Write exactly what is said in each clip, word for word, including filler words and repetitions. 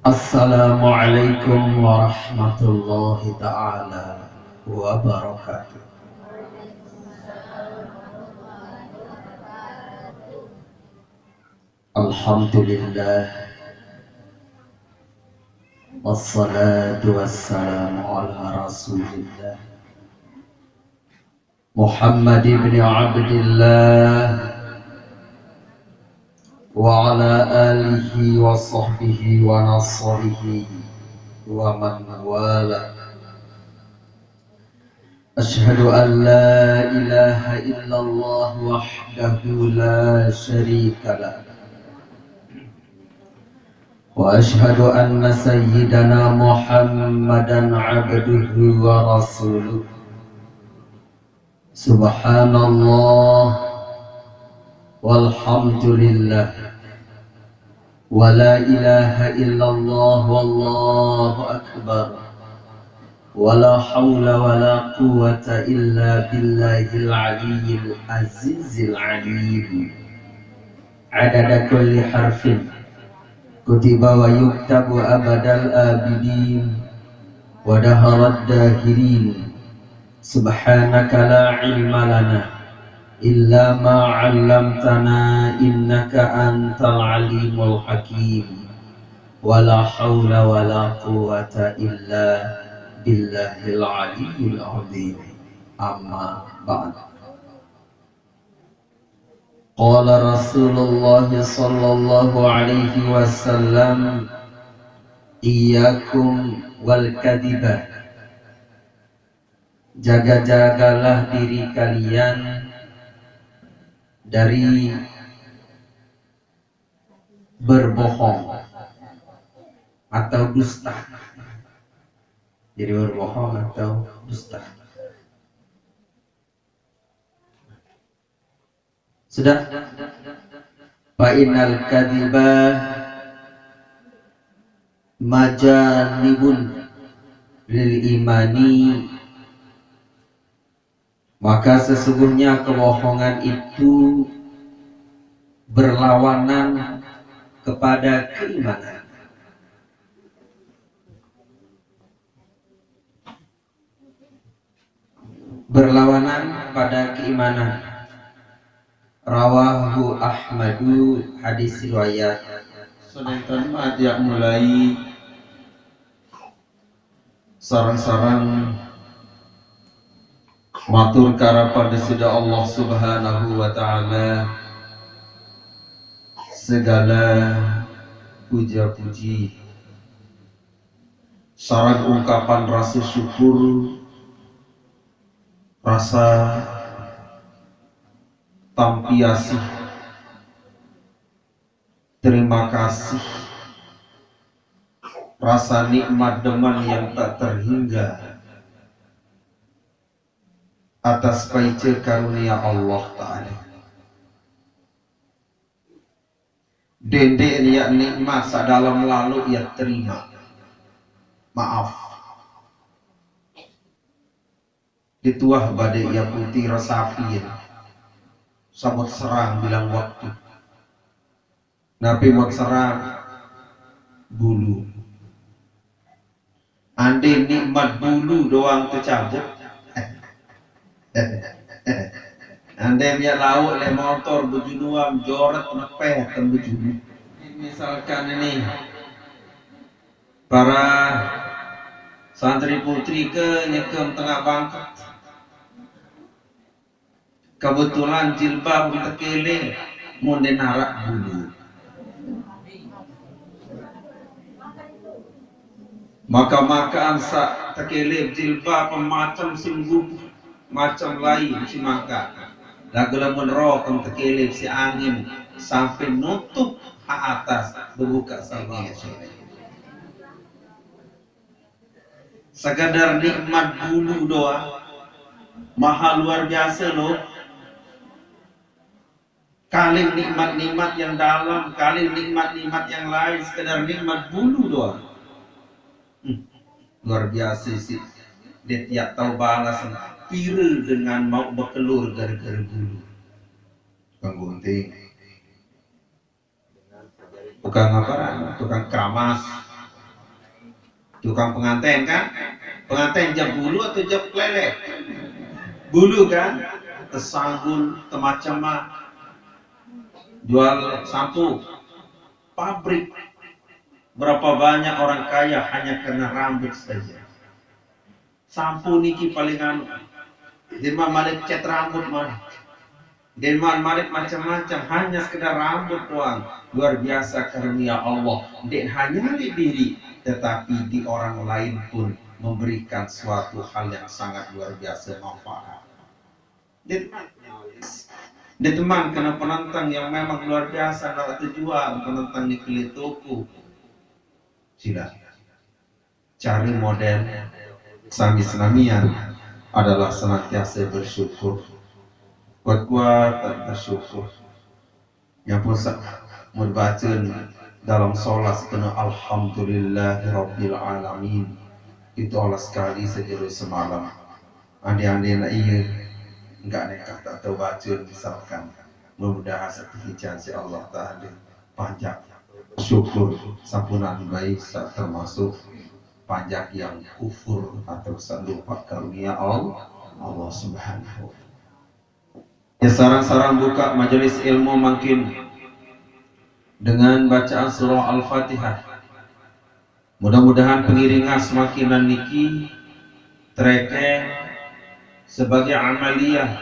Assalamualaikum warahmatullahi taala wabarakatuh. Alhamdulillah. Wassalatu wassalamu ala Rasulillah. Muhammad ibn Abdillah wa ala alihi wa sahbihi wa nasrihi wa man wala. Ashhadu an la ilaha illallah wahdahu la sharika lah. Wa ashhadu anna sayyidana Muhammadan abduhu wa rasuluh. Subhanallah walhamdulillah wa la ilaha illallah wallahu akbar. Wa la haula wa la quwwata illa billahil aliyyil azizil alim. Adada kulli harfin kutiba wa yuktabu abadal abidin wa daharad dahirin. Subhanaka la ilma lana illa ma 'allamtana innaka antal alimul hakim. Wa la haula wa la quwwata illa billahil aliyyil azim. Amma ba'd. Qala Rasulullah sallallahu alaihi wasallam, iyyakum wal kadhiba. Jaga-jagalah diri kalian dari berbohong atau dusta. Jadi berbohong atau dusta. Sudah. Fa innal kadhiba majanibun lil imani. Maka sesungguhnya kebohongan itu berlawanan kepada keimanan. Berlawanan pada keimanan. Rawahu Ahmadu, hadis riwayat. Sedangkan mah tiap mulai sareng-sareng matur ka Rabbana Sida Allah Subhanahu wa taala segala puja-puji sareng ungkapan rasa syukur, rasa tampiasih, terima kasih, rasa nikmat demen yang tak terhingga atas paice karunia Allah Ta'ala. Dende ya nikmat sadalem lalu ya terima. Maaf. Dituah bade ya putih resapi ya. Sabut serang bilang waktu. Napi mot serang bulu. Ande nikmat bulu doang tecabut. Ande minyak lauk le motor bejunuam joret nepeh tem bejunu. Misalkan ini para santri putri ke nyekem tengah bangket. Kebetulan jilbab tekele mun den arak bulu. Maka-makaan sak tekele jilbab macam singgup, macam lain si maka. Lagu lamun roh tekele si angin sampai nutup ha atas bebuka sangin. Sekadar nikmat bulu doang. Maha luar biasa loh. Kali nikmat-nikmat yang dalam, kali nikmat-nikmat yang lain, sekadar nikmat bulu doang. Hmm, luar biasa sih. Dia tiap tahu balas pira dengan mau bekelur gara-gara bulu. Tukang gunting. Tukang apa? Tukang keramas. Tukang pengantin kan? Pengantin jam bulu atau jam kelelek? Bulu kan? Tesanggul, temacam, jual sampo, pabrik. Berapa banyak orang kaya hanya karena rambut saja. Sampo niki paling anu. Dia mah malik cat rambut mah. Dia mah malik macam-macam, hanya sekedar rambut doang. Luar biasa karunia Allah. Dia hanya di diri, tetapi di orang lain pun memberikan suatu hal yang sangat luar biasa manfaat. Dia teman, dia teman kena penentang yang memang luar biasa, nak terjual penentang ni keli toko. Sila. Cari model sami senamian adalah senantiasa bersyukur. Kuat-kuat bersyukur. Yang pun sa-, mun baca dalam sholat kena Alhamdulillahirabbil alamin. Itu Allah sekali sejero semalam. Andi-andi nak iya, enggak nekah tak tahu baca misalkan. Mudah-mudahan satu hijan si Allah Ta'ala panjak syukur sampunan baik tak termasuk panjak yang kufur atau lupa karunia Allah, Allah Subhanahu. Ya, sarang-sarang buka majelis ilmu mangkin dengan bacaan surah Al-Fatihah. Mudah-mudahan pengiringan semakinan niki tereken sebagai amaliyah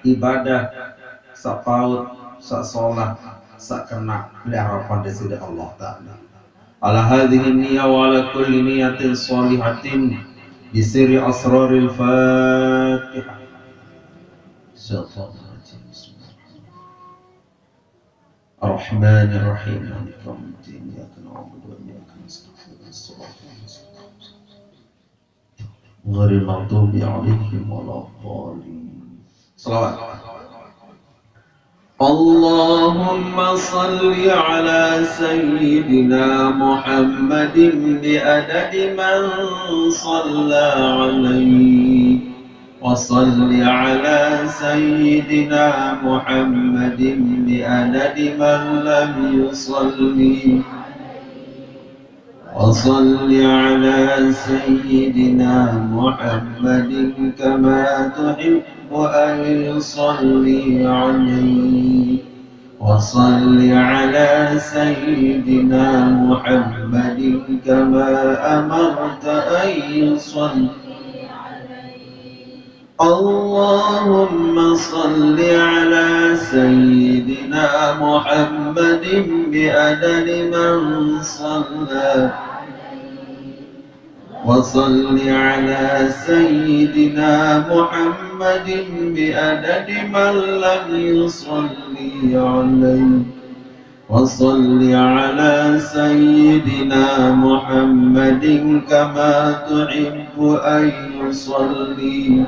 ibadah sapaut, sasolah, sakena oleh harapan dari Allah Ta'ala. Ala hadhihi niyah wa ala kulli niyatin shalihatin bisirri asraril Fatihah. Bismillahirrahmanirrahim. Ar-Rahmanir Rahim. Maliki yaumiddin. Iyyaka na'budu wa iyyaka nasta'in. Ihdinas siratal mustaqim. Ghairil maghdubi 'alaihim waladdallin. Salawat. اللهم صل على سيدنا محمد بعدد من صلى عليه، وصل على سيدنا محمد بعدد من لم يصل، وصل على سيدنا محمد كما تحب أن يصلي عليه، وصل على سيدنا محمد كما أمرت أن يصلي. اللهم صل على سيدنا محمد بعدد من صلى، وصل على سيدنا محمد بعدد من لم يصل عليه، وصل على سيدنا محمد كما تحب أن يصلي،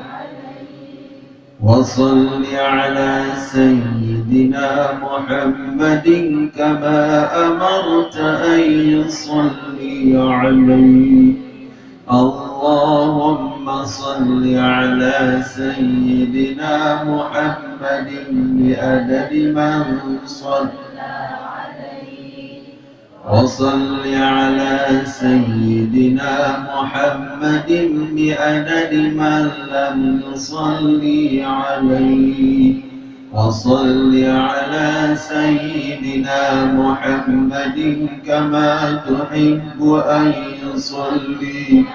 وصل على سيدنا محمد كما أمرت أن يصلي عليه. اللهم صل على سيدنا محمد بعدد من صلى عليه، وصل على سيدنا محمد بعدد من لم يصل عليه، وصل على سيدنا محمد كما تحب أن يصلي،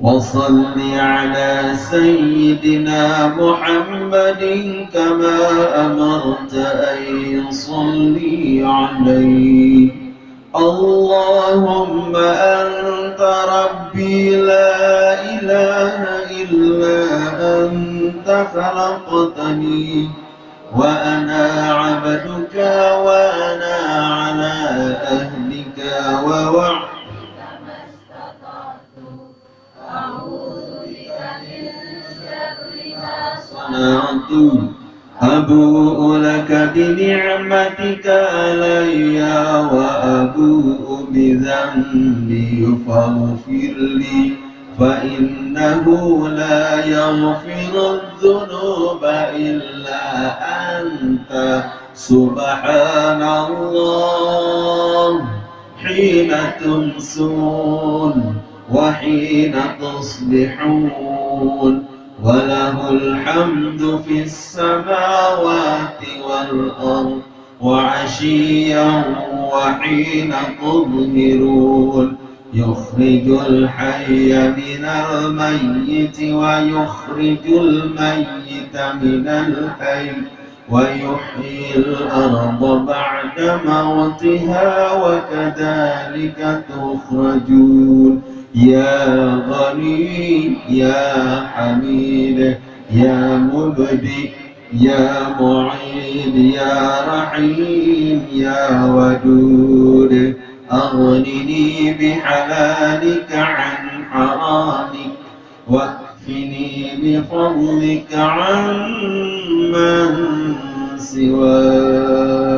وصل على سيدنا محمد كما أمرت أن يصلي عليه. اللهم أنت ربي لا إله إلا أنت خلقتني وأنا عبدك وأنا على عهدك ووعدك ما استطعت. أعوذ بك من شر ما صنعت. أبوء لك بنعمتك علي وأبوء بذنبي فاغفر لي، فإنه لا يغفر الذنوب إلا أنت. سبحان الله حين تمسون وحين تصبحون، وله الحمد في السماوات والأرض وعشيا وحين تظهرون، يخرج الحي من الميت ويخرج الميت من الحي ويحيي الأرض بعد موتها وكذلك تخرجون. يا غني يا حميد يا مبدئ يا معيد يا رحيم يا ودود، أغنني بحلالك عن حرامك، واكفني بفضلك عمن سواك.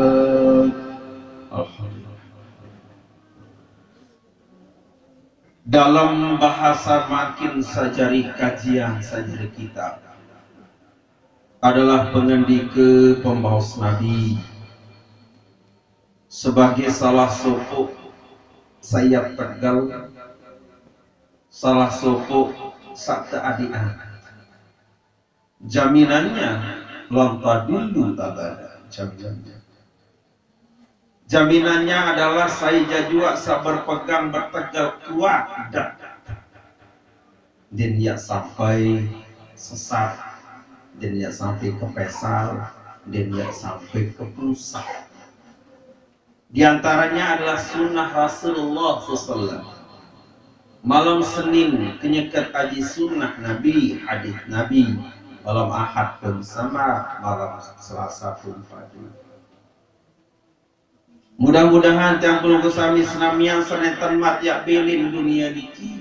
Dalam bahasa makin sajari kajian sajari kitab adalah pengandika pembaos Nabi sebagai salah soko sayat tegal, salah soko sakta adian. Jaminannya, lan tadillu abada. Jaminannya. Jaminannya adalah sai jajua sa berpegang bertegal kuat dak. Din ya sampai sesat, din ya sampai kepesal, din ya sampai kepusak. Di antaranya adalah sunnah Rasulullah sallallahu alaihi wasallam. Malam Senin kenyeket aji sunnah Nabi, hadis Nabi. Malam Ahad pun sama, malam Selasa pun padu. Mudah-mudahan tiang pelungguh sami senamian senenten mat yak bilin dunia niki.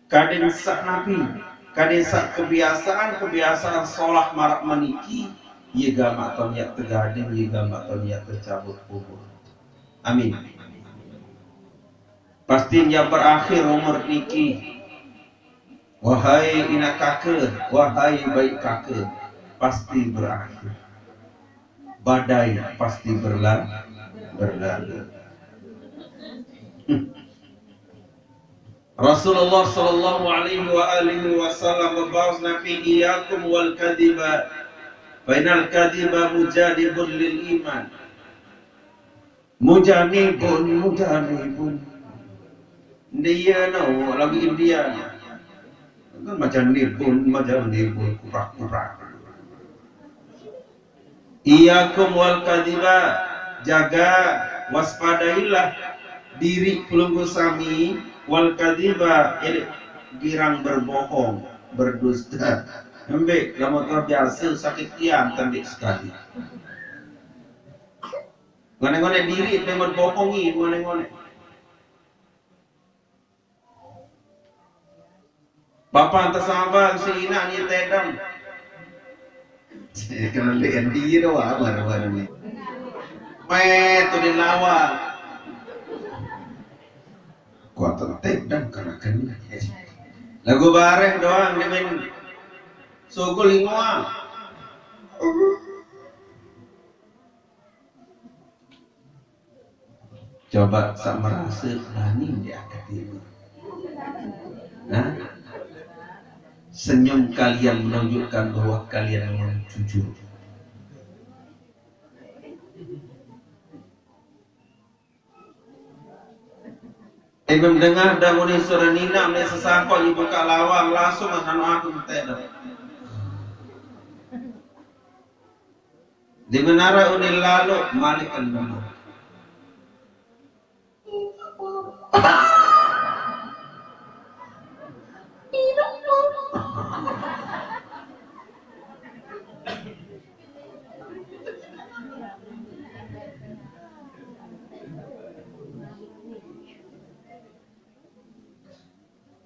Kadin sak napi, kadin sak kebiasaan-kebiasaan solah marak meniki, ye gamak ton yak tegading, ye gamak ton yak tecabut umur. Amin. Pasti nya berakhir umur niki. Wahai ina kaka, wahai baik kaka, pasti berakhir. Badai pasti berla-, berlalu. Rasulullah sallallahu alaihi wa alihi wasallam bebaos napi, "Iyyakum wal kadhiba, fa innal kadhiba mujanibun lil iman." Mujanibun, mujanibun. India no, lagu India no. Kan mujanibun, mujanibun, kurak-kurak. Iyyakum wal kadhiba, jaga, waspadailah diri pelungguh sami, wal kadhiba, elek girang berbohong, berdusta. Embek, lamun terbiasa sakit tiang tendik sekali. Ngonek-ngonek diri, pengen bohongi, ngonek-ngonek. Bapak antar sabar, si ina ni tedam. Kena lihat dia doa baru-baru ni. Mai tu di lawa. Kuat tedam kena kena. Lagu bareh doang dia main sugul ingoa. Coba sak merasa berani diangkat ini. Nah, senyum kalian menunjukkan bahwa kalian memang jujur. Imam dengar dah muni suara nina, muni sesangkut ibu kat lawang, langsung anu aku betek dah. Di menara uni lalu malik ke lemah.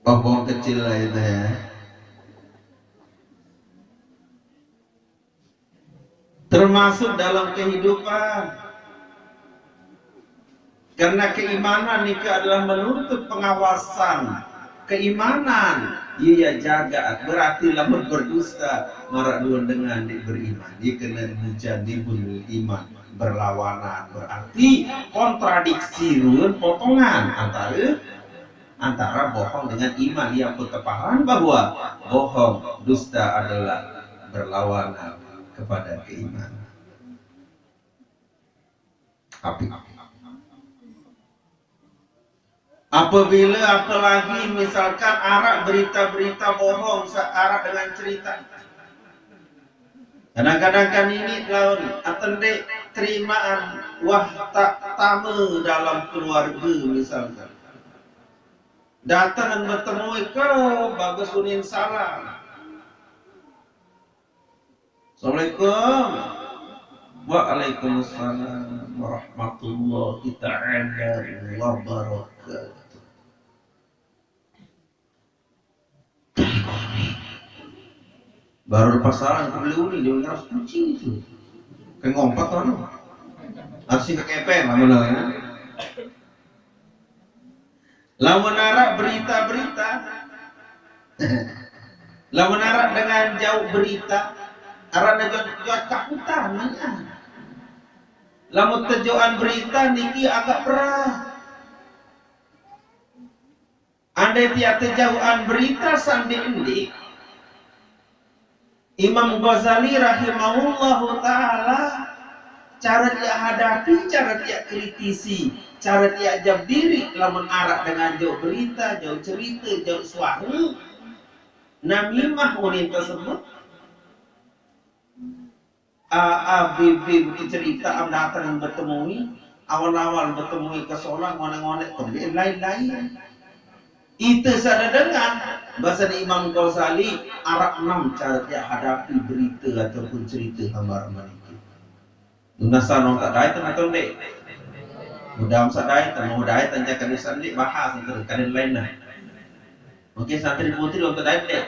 Bohong kecil lah itu ya. Termasuk dalam kehidupan. Karena keimanan itu adalah menuntut pengawasan. Keimanan, iya jaga. Berarti lamun berdusta, marak dua dengan di beriman. Iya kena mujanibul iman. berlawanan, berarti kontradiksi ruen potongan antara antara bohong dengan iman. Ia pun tepahalan bahwa bohong, dusta adalah berlawanan kepada keimanan. Tapi apabila apalagi misalkan arak berita-berita bohong, arak dengan cerita. Kadang-kadang kan ini laun atende terimaan wah tak tama dalam keluarga misalkan. Datang dan bertemu ke bagus unin salam. Assalamualaikum. Waalaikumsalam warahmatullahi taala wabarakatuh. Baru pasaran ke beli uli, dia ngeras kucing itu. Ke ngompat orang. Harus ke kepen lah menang ya. Lamun arak berita-berita, lamun arak dengan jauh berita, arak dengan jauh takutan. Lamun tejoan berita niki agak perah. Andai tiada jauhan berita sandi endi, Imam Ghazali rahimahullahu ta'ala, cara dia hadapi, cara dia kritisi, cara dia jawab diri, lamun arak dengan jauh berita, jauh cerita, jauh suara, namimah unin tersebut. A, A, B, B, begitu cerita, am datang betemui, awal-awal betemui ke solah, ngonek-ngonek, kemudian lain-lain. Itu saya dengar, bahasa Imam Ghazali, arak enam cara dia hadapi berita ataupun cerita hamba-hamba itu. Lunasan orang tak datang atau dek? Mudah sadai, tak mau datang, jangan sandi bahas, nanti kalian lain lah. Oke, santri putri orang tak datang.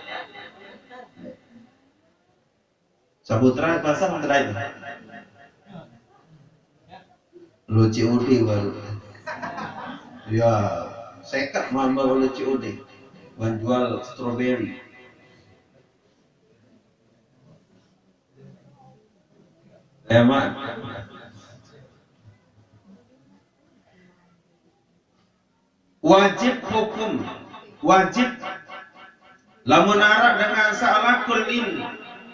Saputra pasang kedai tu. Lo C O D baru. Ya, sekat mamba oleh C O D. Menjual strawberry. Lemak. Wajib hukum, wajib. Lamun arak dengan salah kullin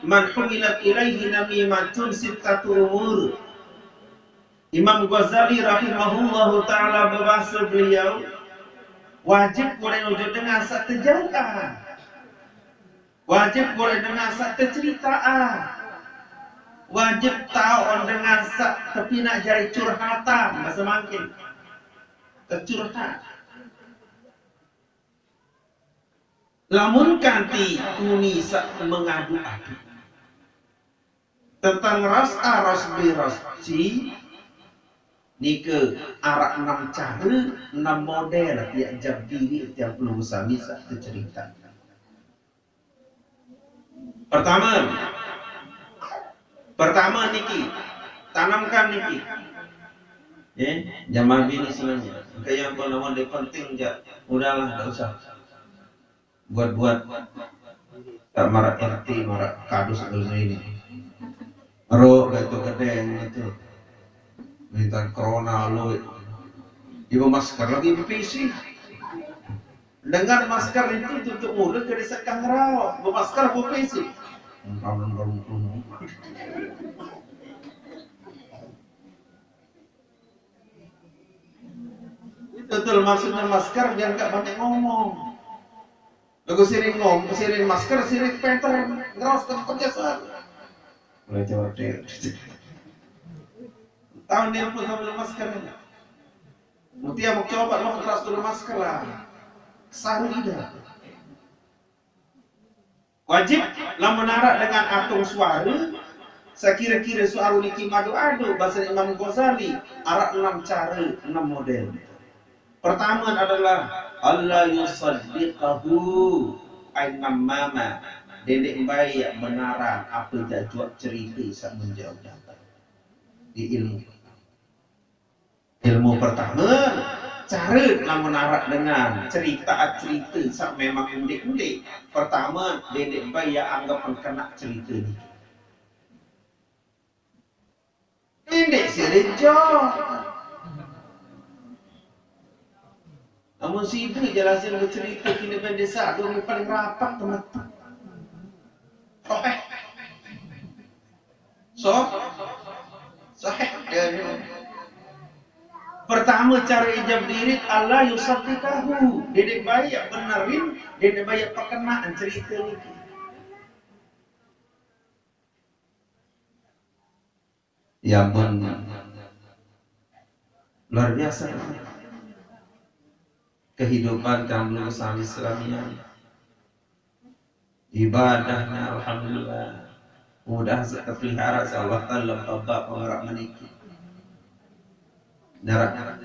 man humilat ilaihi namimatun sittatu umur. Imam Ghazali rahimahullahu ta'ala berbahasa beliau, wajib boleh wujud dengan satu jauh. Wajib boleh dengar satu cerita ah. Wajib tahu orang dengar sak tapi nak jadi curhatan bahasa mangkin. Tercurhat. Lamun kanti uni sak mengadu-adu tentang ras A, ras B, ras C, nike arak enam cara, enam model tiap jam diri tiap perlu sami sak cerita. Pertama, pertama niki, tanamkan niki. Eh, jamaah bini semuanya. Kayak yang pun nama dia penting je. Udahlah, tak usah. Buat-buat. Tak marah R T, marah kadus dulu ini. Ro, itu gedeng itu. Minta corona lo. Ibu masker lagi bepisi. Dengan masker itu tutup mulut jadi sekang rawa. Bermasker apa isi? Betul maksudnya masker biar nggak banyak ngomong. Lagu siring ngom, siring masker, siring penter, ngeros ke penjelasan. Mulai jawab deh. Tahun dia pun sambil masker. Mutia mau coba lo keras dulu masker lah. Saru ida. Wajib lamun arak dengan atung suara, sekira-kira suara niki madu-adu, bahasa Imam Ghazali, arak enam cara, enam model. Pertama adalah Allah yusaddiqahu ainam mama, dendek baik benaran apa jajuak cerita sak menjauh datang di ilmu. Ilmu pertama, cara lamun arak dengan cerita-cerita sak memang indik-indik. Pertama, dendek baik ia anggap kena cerita ni. Pendek sih jo. Amun sida jelasin becerita kini bendesa, dong paling rapat teman. Oh, eh. So, sahih. Pertama cara ijab diri, Allah yusaddiqahu. Dede baik benerin, dede baik perkenaan cerita ni. Ya ampun, luar biasa. Kehidupan kaum Islam yang ibadahnya, alhamdulillah, mudah terpelihara oleh Allah Taala. Tabak pengarap meniki. Darah.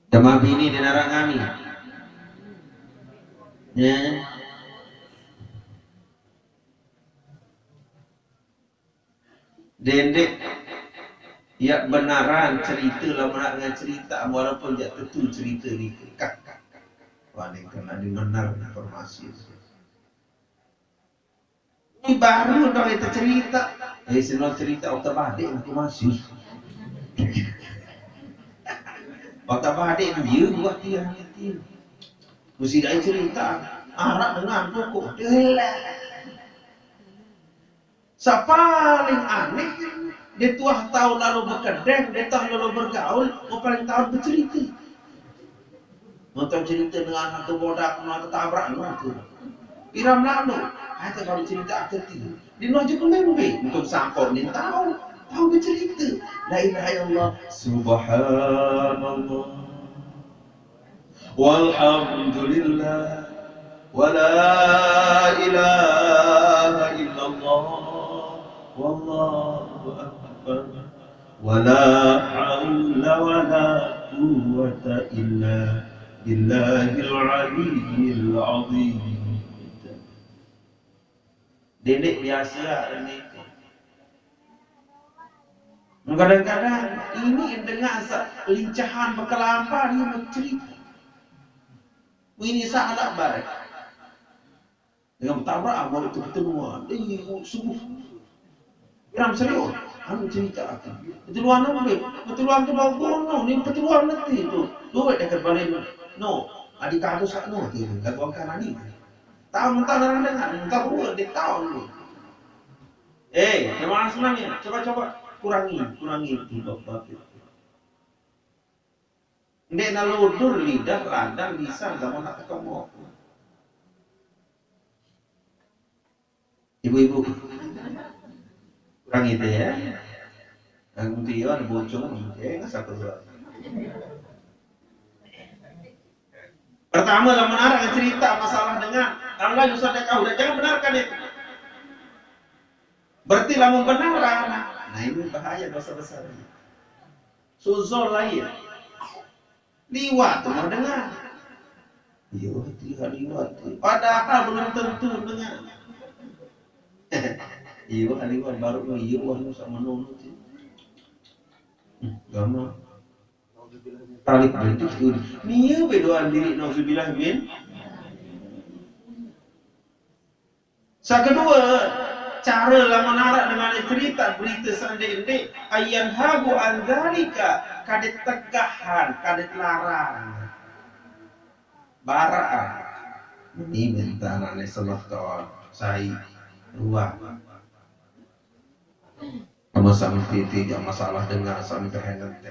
Jamaah bini di darah kami. Ya. Dendek, ya benaran cerita lah, mana dengan cerita, walaupun jak tentu cerita ni kekak. Wah, ni kena dibenar informasi. Ni baru dah kita cerita. Eh, senang cerita, otak badik aku masih. Otak badik dia buat dia, dia. Mesti dah cerita. Arak dengan pokok. Delah. Sapaling aneh, dia tuah tahu lalu berkedeng, dia tahu lalu bergaul, mau paling tahu bercerita. Nonton cerita dengan anak tu bodak, anak tu tabrak, anak tu. Iram lalu, ada baru cerita aku tu. Di luar je pun untuk sampau ni tahu, tahu bercerita. La ilaha illallah, subhanallah. Walhamdulillah. Wa la ilaha illallah. Wallahu akbar. Wa la haula wa la quwwata illa billahil aliyyil azim. Dendek biasa ni. Kadang-kadang ini dengan lincahan berkelampa dia mencerita. Ini salah barang. Dengan bertabrak, ah, baru tu keteluan. Eh, sungguh. Iram serius. Anu cerita aku. Keteluan apa? Keteluan tu bau gunung. Ni keteluan nanti tu. Duit dekat balik. No. Adik kata sak no. Dia lagu angkat ni. Tahu mentah orang dengar. Mentah dua. Dia tahu dulu. Eh, jemaah semuanya. Coba-coba. Kurangi. Kurangi itu bab-bab itu. Ndek nalodur lidah ladang lisan zaman nak tekemok. Ibu-ibu. Kurang itu ya. Nang dia ada bocong, eh, nggak satu dua. Pertama, lamun araq cerita masalah dengan Allah yusaddiqahu, dan jangan benarkan itu. Berarti lamun benar, nah ini bahaya dosa besar. Suzon lain. Liwat tu mau dengar. Iya, tiga liwat. Padahal belum tentu dengar. Iya, liwat baru iya wah nu sama nono tu. Hmm, gamal. Talik berhenti tu. Nia berdoa diri nauzubillah min. Sakedua, cara lamun araq dengan cerita berita saq ndeq-ndeq, ayyan habu an dzalika, kade tegahan, kade larang. Baraq, meni minta anakne selae taun, sai, ruah. Sama sampai titik masalah dengan sampai nanti.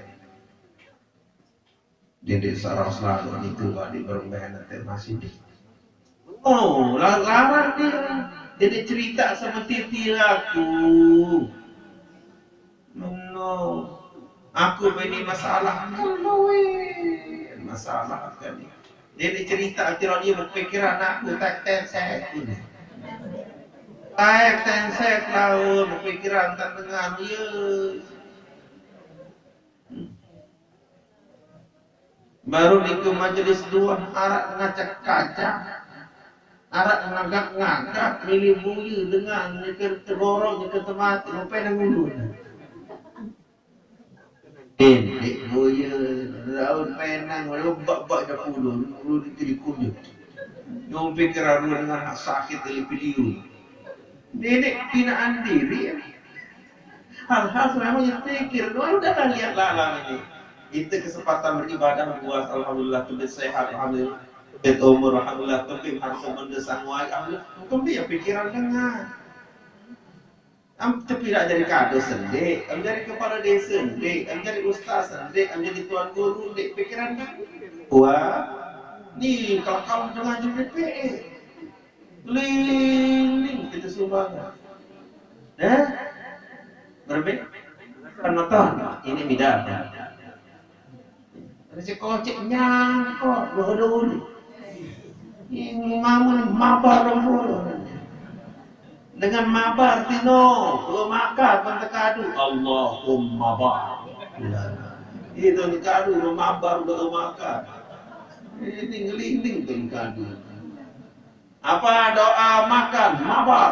Dede sarang selalu nitu badi berembe nate masih di. Oh, la-, larang dia. Dede cerita sama titi aku. Meno. Aku bini masalah. Kalau masalah kan ni. Dede cerita kira dia berpikiran aku tak teset. Tak teset lalu berpikiran tak dengan dia. Baru nike majelis dua, araq ngacak-kacak, araq ngagak-ngagak, milih buye dengan nike tegorok, nike temati, rupe nang ulun. Endeq buye, daun penang, lubak-bak dah pulun, ulun nike dikujut. Nyumpit keraruan dengan sakit dari piliu. Nenek pinaan diri, ya. Hal-hal sememang yang pikir, lu udah kan lihat lalang ini. Itu kesempatan beribadah luas, alhamdulillah, tebih sehat, alhamdulillah, tebih umur, alhamdulillah, tebih harta benda sanguai, alhamdulillah, tebih ya pikiran dengan. Am, tapi nak jadi kadus sendiri, am jadi kepala desa sendiri, am jadi ustaz sendiri, am jadi tuan guru sendiri, pikiran kan? Wah, ni kalau kamu dengan jadi P E, keliling kita sumbangan. Eh? Berbe? Kan nonton, ini beda. Rezeki kocek nyangkok, dulu-dulu. Ini mama ni mabar dulu. Dengan mabar tino, dua makan pun tekadu. Allahumma bar. Itu ni kadu, dua mabar, dua makan. Ini ngelinding tu kadu. Apa doa makan? Mabar.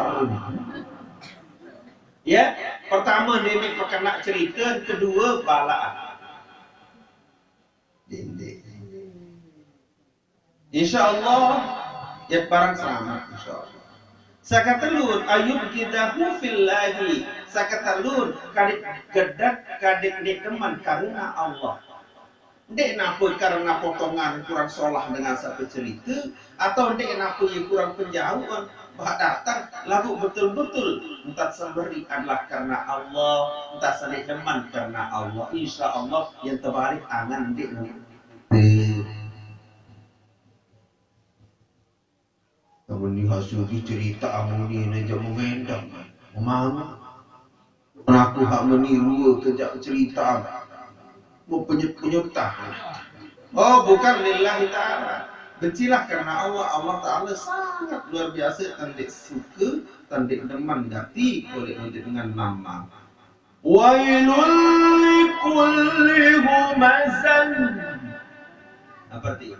Ya, pertama nenek pekena cerita, kedua bala. Dinding. Insya Allah, ya barang selamat, insya Allah. Sakatalun, ayub kidahu fillahi. Sakatalun, kadik gedek, kadik demen karena Allah. Ndik napa karena potongan kurang solah dengan satu cerita, atau ndik napa ia kurang penjauhan, bah datang lagu betul-betul entat semberi adalah karena Allah, entat sadik demen karena Allah. Insya Allah yang terbalik angan ndik nanti. Amun ni hasil cerita amun ni ne je mengendam. Memang aku hak meniru kejak cerita. Mau penyut-penyutah. Oh, bukan lillahi ta'ala. Bencilah karena Allah. Allah Ta'ala sangat luar biasa, tandik suka, tandik deman gati oleh dengan nama. Wailul likulli humazan. Apa arti?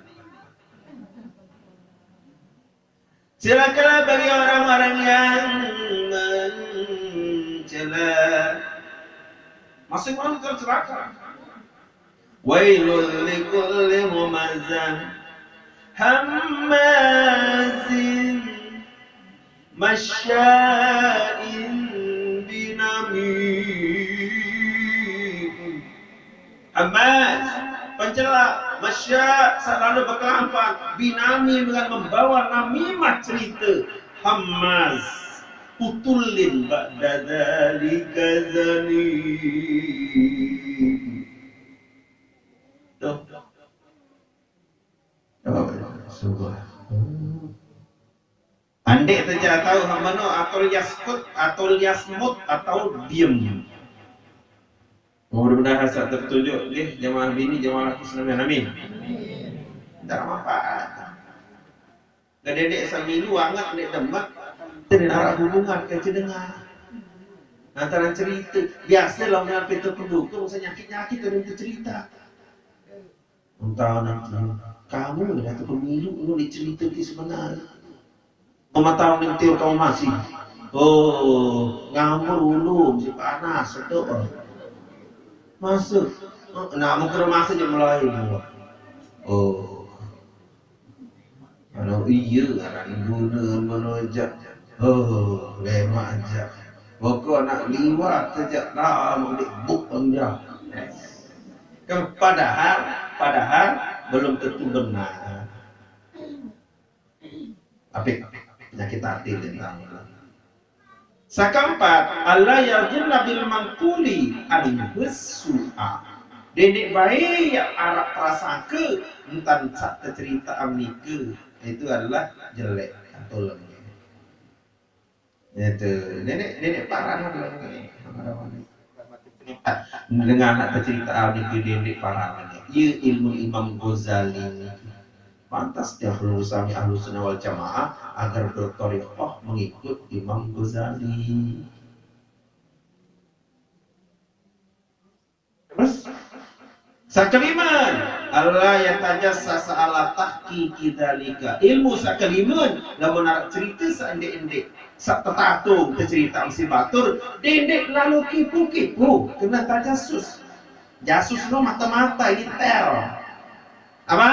Celakalah bagi orang-orang yang mencela. Masing-masing tercelaka. Wailul likulli humazah hammazin masya'in binamim. Hammaz, pencela, masya, selalu berkelampan, binami dengan membawa namimah cerita. Hammaz, utulin ba'da dzalika zanim. Tuh. Coba baca. Sungguh. Andik teja tahu hak mano atau yaskut atau yasmut atau diem. Mudah-mudahan hasa tertunjuk deh jemaah bini, jemaah laki senamian. Amin. Tidak manfaat. Gak dedek samilu angat dek demak. Tidak ada hubungan ke cendengar. Lantaran cerita. Biasalah orang pintu pendukung, usah nyakit-nyakit ada cerita. Entah nanti kamu dah tu pemilu lu dicerita di sebenar. Lima tahun nanti kamu masih. Oh, ngambur ulu, masih panas, sedap. Masuk. Nah, mungkin masuk je mulai. Oh. Kalau iya, aran guna menojak. Oh, lemak aja. Pokok nak liwat saja, dah, mau dibuk panjang. Kan padahal, padahal belum tentu benar. Tapi penyakit hati tentang itu. Sakaempat, Allah yadhunna bil mangkuli anhus su'a. Dedek baik yang arak prasangka entan sak cerita amnika itu adalah jelek atau lengeh. Itu nenek nenek parah lengeh. Dengan anak cerita amnika nenek parah lengeh. Ia ilmu Imam Ghazali. Pantas dia perlu sami ahlu sunnah wal jamaah agar bertorikoh mengikut Imam Ghazali. Terus, sakaliman, Allah yang tanya sasa Allah tahki kidalika. Ilmu sakaliman, lamun nak cerita seendek-endek. Sak tetatung ke cerita mesti batur, dendek lalu kipu-kipu, kena tajasus. Jasus no mata-mata, intel. Apa?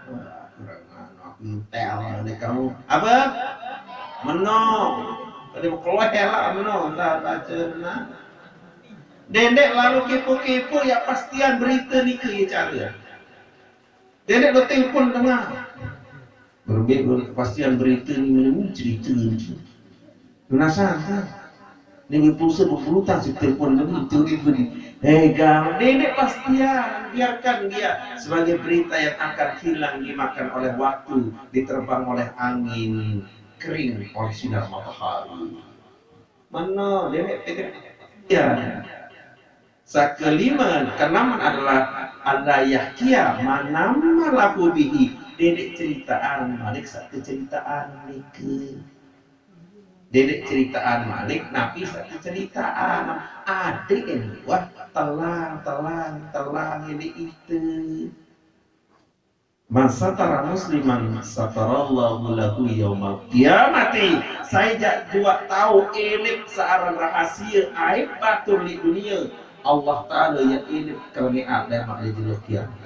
Wah, kurang anu, aku intel ni kamu. Apa? Menong. Tadi mau keluar lah menong. Entah baca benar. Dendeq lalo kepo-kepo ya pastian berite nike ye care. Dendeq lo telpon tengah. Berembe lo kepastian berite ni, mana ni cerita ni. Penasaran kan? Ni pulsa berpulutan si telpon tadi, itu ni beri. Hei, gang, dendeq pastian, biarkan dia sebagai berita yang akan hilang dimakan oleh waktu, diterbang oleh angin, kering oleh sinar matahari. Mana dendeq pegang? Ya. Sakelime, keenaman adalah alla yahkia manamma lahu bihi. Dendeq ceritaan malik saq teceritaan nike. Dendeq ceritaan malik napi saq teceritaan. Adeq endah telang, telang, telang ini itu. Man satara musliman satarallahu lahu yaumal qiyamati. Sai jaq juaq tao ilip searan rahasie aib batur leq dunie, Allah Taala ye ilip kelengean lemaq leq jelo kiamat.